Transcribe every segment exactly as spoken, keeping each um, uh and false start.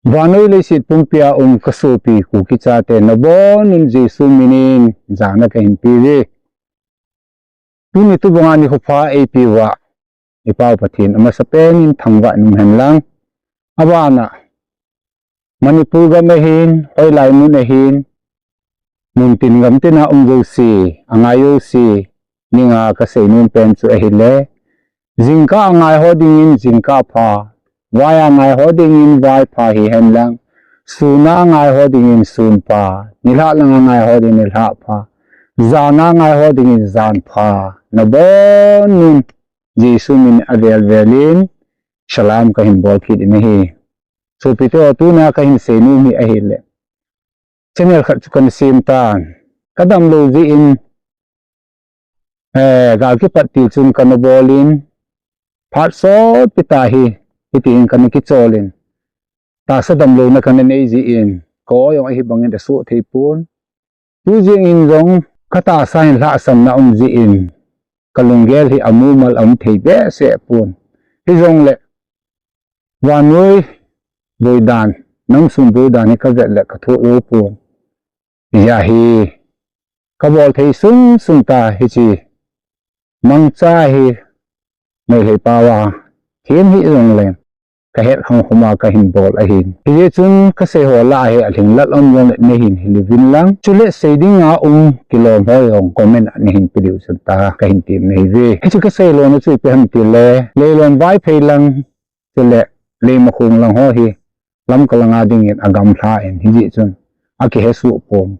Vannoi leiset pumpia um kasopi Kuki chate nabonun Jesu minin jana kahin peuve. Tuni tubanga nikho pha eipeuva i Pau Pathen amasapen in thangvah in umhen lang. Abana Manipur gam ahin, hoilai mun ahin, muntin gamtina um jouse, angai jouse, ninga kasei nom pen chu ahile, jingkah angai ho dingin jingkah pha, vai angai ho dingin vai pha hihen lang, sun angai ho dingin sun pha, nilhah lang angai ho dingin nilhah pha, jan angai ho dingin jan pha, nabonun Jesu min avel velin, salam kahin bol kit in ahi. Sopite ho, tuna kahin sei nom hi ahile, channel khat chu kana sem tan. Kadamlou jeh in, eh, gal kipat til chun kana bolin, phat sotpi tah hi, hitin kana kicholin, tahsa damlouna kana nei jeh in, ka-o jong ahibangin asoh thei pon. Tujingin jong katahsa hin lhahsamna um jeh in, kalunggel hi amumal aum thei behseh pon. Hijongle, vannoi boi dan, namsung boi dan hi kavet le kathoh jou pon. Hijeh a hi, kabol thei sung sung tah hiche mangcha hi, Meitei paova them hih jongle, kahet khangkhoma kahin bol ahin. Hijeh chun kasei ho lah a hi alhinglel um jongle neihin hil uvin lang. Chule sei dinga um kilom ho jong comment a neihin pe diu chun tia kahin tem nahiuve. Hiche kasei lona chu ipi ham itile, Leilon Vaiphei lang, chule Leimakhong lang ho hi, Lamka langa dingin agamlha in, hijeh chun akihesoh pon.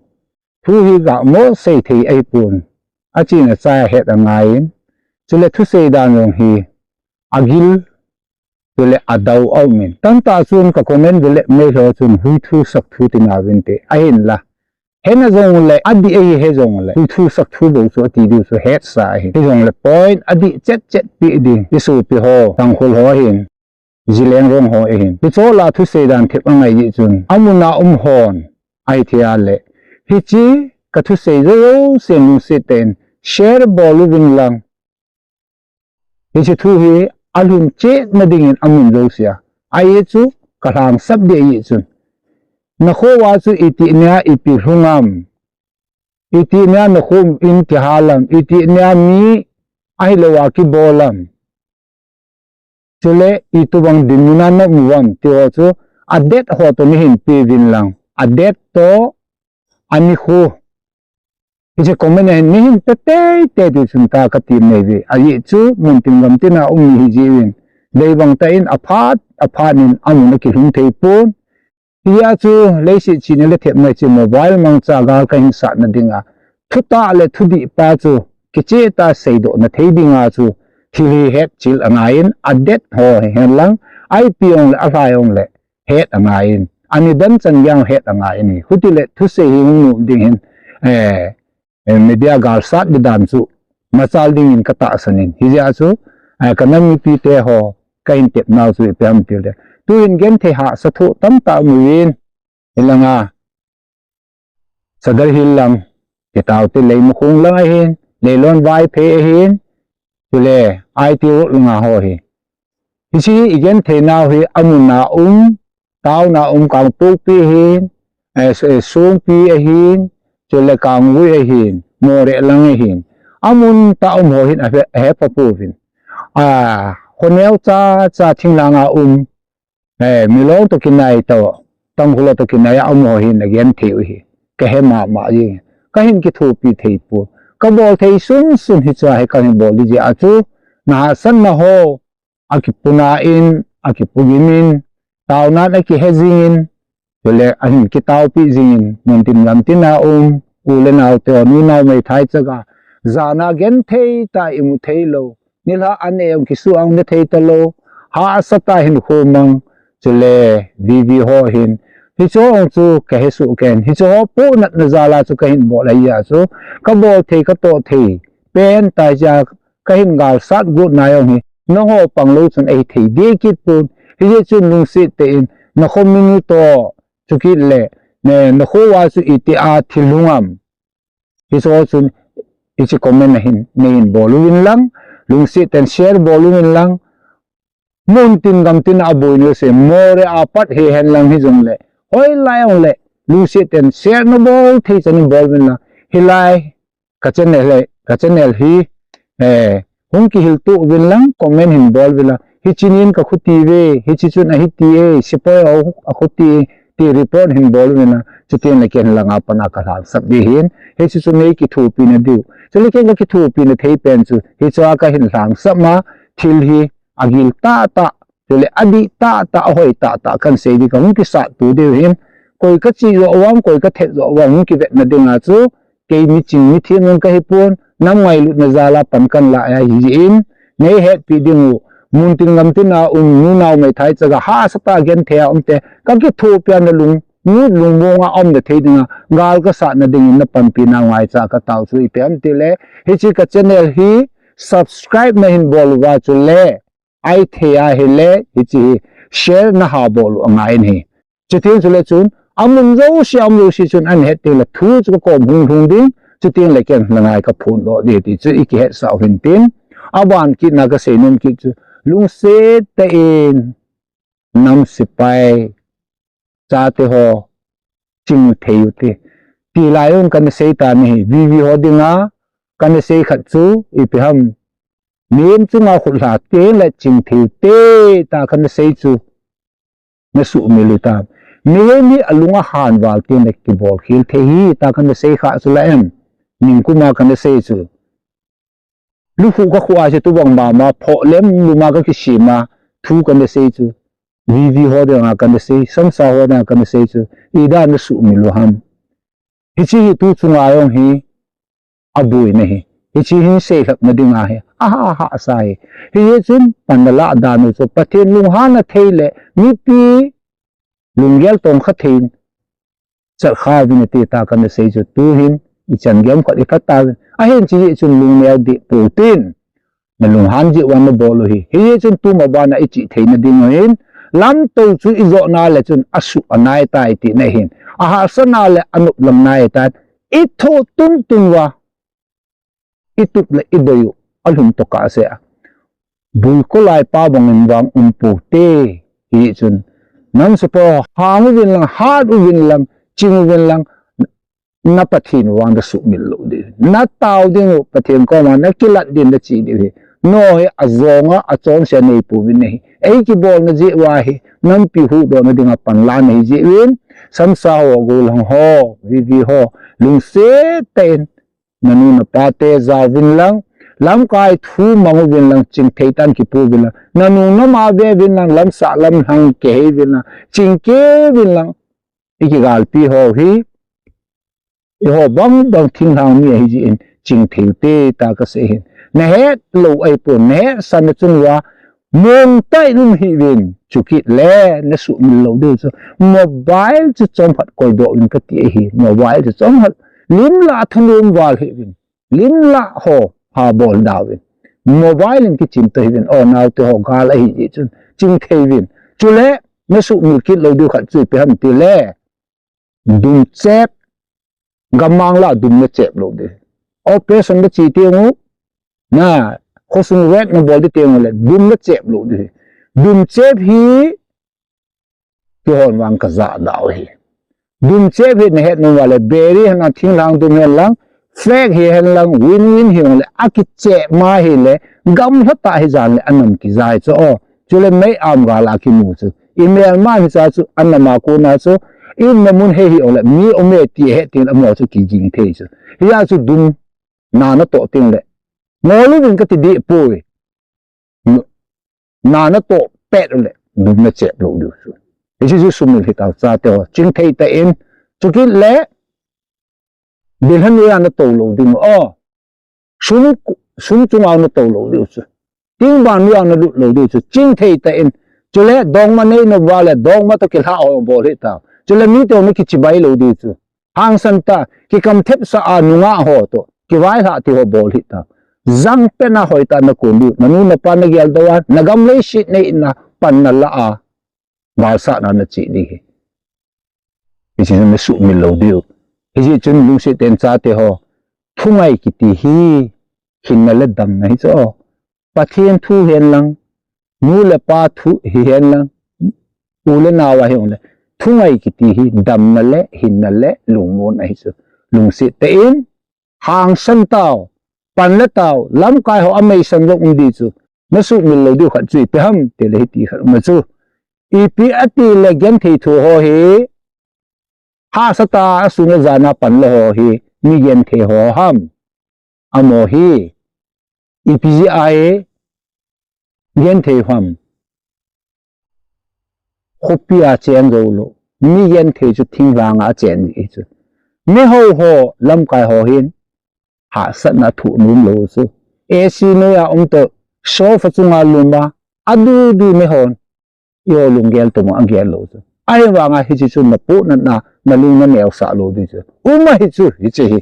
Thu hi gahmo sei thei ahipon. Achen achai a het angaiyin. Chule thusei dan jong hi agil, chule adou aumin. Tamtah chun ka comment ve le Meitei ho chun huithu sakthu tinauvinte. Ahinla, hena jongle, adih ahi he jongle, huithu sakthu bou chu ati diu chu hetsa ahi. Hijongle point adih chet chet peh ding, isopi ho, Tangkhul ho ahin, Zeliangrong ho ahin, hicheho lah a thusei dan thep angai jeh chun, amun a um hon ahithei a le, hiche kathusei jouse lungset tah in share bol uvin lang. Hiche thu hi alhun chetna dingin amun jousea, ahi chu kalhangsap ding ahi chun, nakho uva chu itih nia ipi lhung am, itih nia nakho in kihal am, itih nia mi ahilouva kibol am, chule itobang dinmun a naum uvam, tiho chu adet ho toh neihin peuvin lang, adet toh anikho. Hiche comment a hin neihin pe teitei diu chun tia katem nahiuve. Ajeh chu muntin gamtin a um mi hijeh uvin, deibang tah in aphat aphat in amun akilhung thei pon. Hijeh a chu leiset chihna le thepna hiche mobile mangcha gal kahin satna dinga, thutah le thudih pa chu kicheh tah a seidohna thei dinga chu thil hi hetchil angaiyin, adet ho hihen lang, ipi jongle alhai jongle het angaiyin, anidan chan geiya het angaiyin ahi. Hutile thusei hi hung nom ding hin, eh, eh, media galsat di dan chu machal dingin katahsan in. Hijeh a chu, eh, kanam mipite ho kahin tepnau chu ipi ham itile, tuhin genthei hahsa thoh tamtah um uvin, hilanga Sadar Hill lang, kitaote Leimakhong lang ahin, Leilon Vaiphei ahin, chule I T Road langa ho hi. Hiche hi igenthei nau hi amun a um, town a um Kangpokpi ahin, eh, S-, eh, Songpi ahin, chule Kanggui ahin, Moreh lang ahin, amun tah a um ho hin ahe, ahepha pouvin. A, khoneo chacha thinglhang a um, eh, Milong toh kinai toh, Tangkhul toh kinai a um ho hin agenthei u hi kahe mama jeng. Kahin kithopi thei pon. Kabol thei sung sung hichea hi kahin bol ding jeh a chu, nahahsatna ho akipuna in, akipugim in, taonan akihe jingin, chule ahin kitaopi jingin, muntin gamtin a um u le naote, nu nao meithai chaga, jana genthei tah a imu theilou, nilhah an e jong kisuh ang ne thei talou, hahsa tah a hinkho mang, chule V V ho hin, hicheho chu kahesoh kei in, hicheho pohnatna jal a chu kahin bol ahi a chu, kabol thei, katoh thei pen tah jeh a kahin galsat got na jong hi, nangho panglou chun ahithei deh kit pon. Hijeh chun lungset tah in, nakho minu toh, chukit le, ne, nakho uva chu itih a thil lhung am, hicheho chun, hiche comment a hin neihin bol uvin lang, lungset tah in share bol uvin lang, Muntin gamtin a boina se, Moreh a pat hihen lang hijongle, hoilai jongle, lungset ten share nabol thei chan in bol uvin lang, hilai ka channel hi, ka channel hi, eh, hung kihil to uvin lang, comment hin bol uvin lang. Hiche nin ka khuti ve, hiche chun ahiti e, sepoy ho akhuti e, ti report hin bol uvin lang. Chutin le ken langa pana ka lhangsap ding ahin. Hiche chu nei kithopi na diu. Chule ken ka kithopi na thei pen chu, hichea ka hin lhangsap ma, thil hi agil tahtah, chule adih tahtah, ahoi tahtah kan sei ding, ka hung kisat to diu ahin. Koi ka chih jo uvam, koi ka thet jo uvam, hung kivetna dinga chu, kei miching mithem jong ka hipon, nam ngailutna jal a pan kan la ahi jeh in, nei hetpi diu, muntin gamtin a um, nunau meithai chaga hahsatah a genthei a um te, ka kithopi a nalung, nu lungmong a um na thei dinga, gal ka sat na dingin na panpi nau ngaicha ka tao chu ipi ham tile, hiche ka channel hi subscribe na hin bol uva chule, ahithei ahile, hiche hi share na ha bol u angai in ahi. Chutin chule chun, amun jouse, aum jouse chun ahin het teng le thu chu ka kom hung lhung ding, chutin le ken la ngai ka phondoh ding ti chu i kihetsah u hintin, aban kit na ka seinom kit chu, lungset tah in, nam sepai, chate ho, ching thei u te. Ti lai un kana sei tan ahi, V V ho dinga, kana sei khat chu, ipi ham. Mihem chunga khut lha teng le ching thei u te, ta kana sei chu. Na suhmil u tam. Mihem hi alung ahan val teng le kibol khel thei ahi, ta kana sei kha chu la em. Ningkuma kana sei chu. Lukhuh ka khuh a chu tobang mama, phoh lem lum a ka kisem a, thu kana sei chu. V V ho dinga kana sei, Samsa ho dinga kana sei chu. Idan na suhmil u ham. Hiche hi tu chunga jong hi, aboina ahi. Hiche hin seilhah na dinga hi, aha, aha, asa ahi. Hijeh chun, pan na lah dan u chu, Pathen lunghan na thei le, mipi lunggel tong kha thei in, chat kha uvin ati ta kana sei chu, tu hin, ichan gei um khat i phat tauvin. Ahin hiche jeh chun lungneo deh pou tin, na lunghan jeh uva na bol u ahi. Hijeh chun tu ma bana i chih theina ding u hin, lamto chu i jot na le chun asuh anai tai tina ahin. Ahahsa na le anop lang nai tai. I thoh tuntun uva, i tup le i doi u, alhum tokah seh a. Buikolai pa bangin vang um pou te, hijeh chun. Nam sepai ho, hang uvin lang, hat uvin lang, ching uvin lang, na Pathen u vang na suhmil lou ding. Na tao ding u, Pathen koma na kilat ding na che diu ahi. Nangho hi ajonga, achonse a nei pouvin ahi. Ei kibolna jeh uva hi, nampi huhdohna dinga panlahna ahi jeh uvin, Samsa ho, gollhang ho, V V ho, lungset tah in, na nu na pa te ja uvin lang, lamkai thu mang uvin lang, chingthei tah in kipu uvin lang, na nung na ma ve uvin lang, lamsah lamlhang kihei uvin lang, chingkei uvin lang, i kigalpi ho hi, eiho bang bang thinglhang mi ahi jeh in, chingthei u te ta ka sei ahin. Na het lou ahipon, na hetsah na chung uva, mong tah in um hih uvin, chukit le, na suhmil lou diu chu, mobile chu chomkhat koidoh uvin kati ahi, mobile chu chomkhat, lim lah thanom val hih uvin, lim lah ho, ha bol da uvin, mobile in kichim ta hih uvin, o naote ho gal ahi jeh chun, chingthei uvin, chule, na suhmil kit lou diu khat chu ipi ham tile, dum chep, gammang lah dum na chep lou ding. Operation na che teng u, na, khosung raid na bol ding teng u le, dum na chep lou ding. Dum chep hi, keihon vang ka ja da u ahi. Dum chep hi na het nom uva le, beri hen lang, thinglhang dum hen lang, flag hihen lang, win win hihen le, akichep ma hile, gamlha tah hijan le, anam kijai chu o. Chule mei am gal a kimu chu. I melma hicha chu, anam a kona chu, i umna mun hei hih jongle, mi um e ti ahet teng le amaho chu kijing thei chu. Hijeh chun dum, na na toh teng le, ngol uvin kati deh poi. Na na toh pet le, dum na chep lou diu chu. Hiche chu sumil hita chate ho, chingthei tah in, chukit le, Bilha noiya na tou lou ding u. Sum, sum chunga na tou lou diu chu. Tingban noiya na lut lou diu chu. Chingthei tah in. Chule dongma nei nom uva le, dongma toh kilhah ho bol hih tau. Chule mite ho na kichibai lou diu chu. Hangsan tah, kikamthepsah a nungah ho toh kivailhah ti ho bol hih tau. Jangpen a hoitah na kon diu. Na nu na pa na geldoh a, na gam leiset neina pan na lah a. Galsatna na chih ding ahi. Hiche chun na suhmil lou diu. Hijeh chun lungset tah in chate ho. Thungai kiti hi hinna le damna hi chu. Pathen thu hen lang. nu le pa thu hihen lang, u le nao ahi ong le, thungai kiti hi damna le, hinna le, lungmon ahi chu. Lungset tah in, hangsan tao, pan le tao, lamkai ho ameisan jong um di chu. Na sumil lou diu khat chu ipi ham, ti le hiti khat um a chu. Ipi ati le genthei thu ho hi, hahsa tah a sun a jan a pan le ho hi, mi genthei ho ham. Amaho hi, ipi jeh a hi, genthei ham. Khopi a cheng jou lou. Mi genthei chu thinglhang a cheng ji chu. Mi hou ho, lamkai ho hin, hahsatna thu um lou chu. A C noi a um toh, sofa chunga lum a, adu du mi hon. Eiho lunggel toh mo agel lou chu. Ahivanga hiche chu na pohnatna, na lung na neosah lou di chu. Um ahi chu, hiche hi.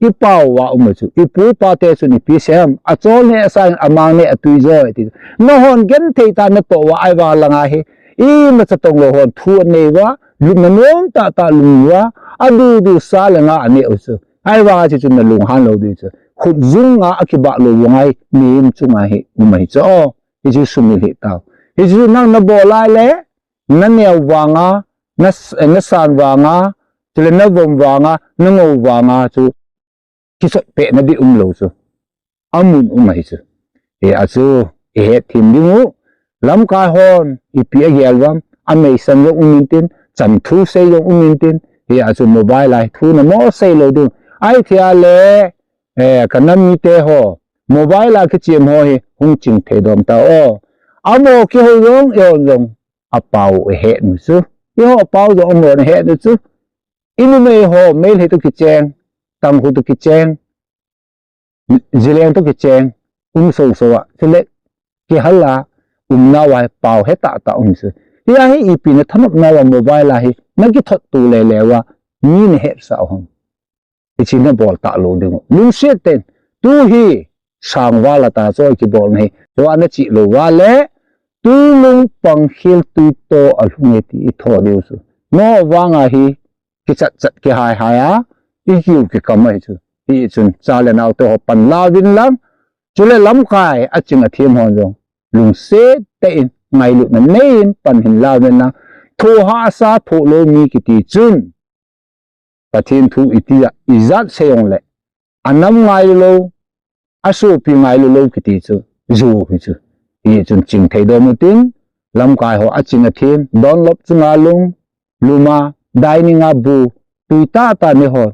I pao uva um ahi chu. I pu i pa te chun ipi asei ham. Achol ne asa in amang ne atui joi ti chu. Nahon genthei tah a natoh uva ahivang langa hi. Imacha tong lou hon thu anei uva. Lum na nom tah tah lum uva. Adu du sa le nga anei u chu. Ahivanga hiche chu na lunghan lou di chu. Khut jung a akibah lou uva ngai. Mihem chunga hi. Um ahi chu. Oh. Hichu sumil hih tau. Hichu nang na bol lai le, na neo vanga, na s-, na san vanga, chule na vom vanga, na ngou vanga chu kisot peh na di um lou chu. Amun um ahi chu. Hia chu, i het them ding u. Lamkai hon, ipi agel uvam, ameisan jong um intin, chanthu sei jong um intin, hia chu mobile a hi thu na mo sei lou ding. Ahithei le, eh, ka nam mite ho, mobile a kichem ho hi hung ching thei dom tau o. Amaho kihou jong, eihon jong, apao u ihet u chu. Eiho pao jong amaho na het u chu. I numei ho, Meitei toh kicheng, Tangkhul toh kicheng, Zeliang toh kicheng, um soso a. Chule, kihal a, umna uva hi pao he tah tah um chu. Hia hi ipi na thanop nauva mobile a hi, na kithot tu lele uva, mi na hetsah u ham. Hiche na bol talou ding u. Lungset tah in, tu hi sangval a ta chu kibol na hi. Tua na chih lou uva le, tu lung pang khel tui to a lhung e ti i tho diu chu. Amaho vanga hi, kichat chat kihai hai a, i kiu kikam ahi chu. Hichun, cha le nao te ho pan la uvin lang, chule lamkai aching athem hon jong. Lungset tah in, ngailutna nei in pan hin la uvin lang. Thoh hahsa thoh lou mi kiti chun. Pathen thu iti a, ijat sei jong le. Anam ngailu lou, asopi ngailu lou kiti chu, ju hi chu. Hichun ching thei dom u tin, lamkai ho aching athem, Dunlop chunga lum, lum a, dining a bu, tui tah tah nei ho.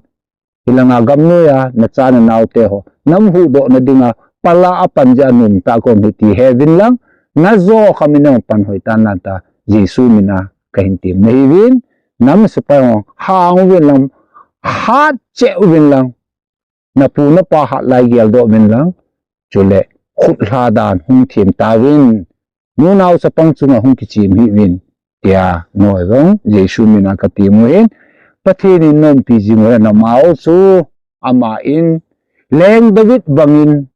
Hilanga gamnoi a, na cha na nao te ho. Nam huhdoh na dinga, pal a apan jeh a nom tah kom hi ti he uvin lang, na jo kham in pan hoi tan lang ta, Jesu min a kahin tem nahi uvin, nam sepai ho, hang uvin lang, hat cheh uvin lang, na pu na pa hat lai geldoh uvin lang, chule khut lha dan hung them tauvin, nu nao chapang chunga hung kichem hih uvin, tia noi jong, Jesu min a katem u hin, Pathen in nompi jing u hen amaho chu, ama in, Leng David bangin,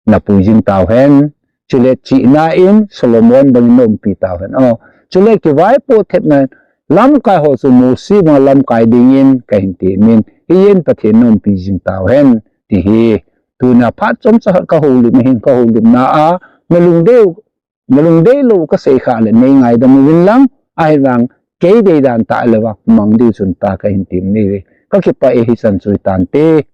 na pui jing tau hen, chule chihna in Solomon bangin na umpi tau hen. O, chule kivaipoh thepna in lamkai ho chu Mose banga lamkai dingin kahin temin, hiche in Pathen na umpi jing tau hen, ti hi. Tuna phat chomcha khat ka houlim ahin, ka houlimna a, na lungdei u, na lungdei lou u kasei khah le nei ngaidam uvin lang, ahivang kei deidan tah le vang mang diu chun ta kahin tem nahi uve. Kakipah e, hichan chu hitante.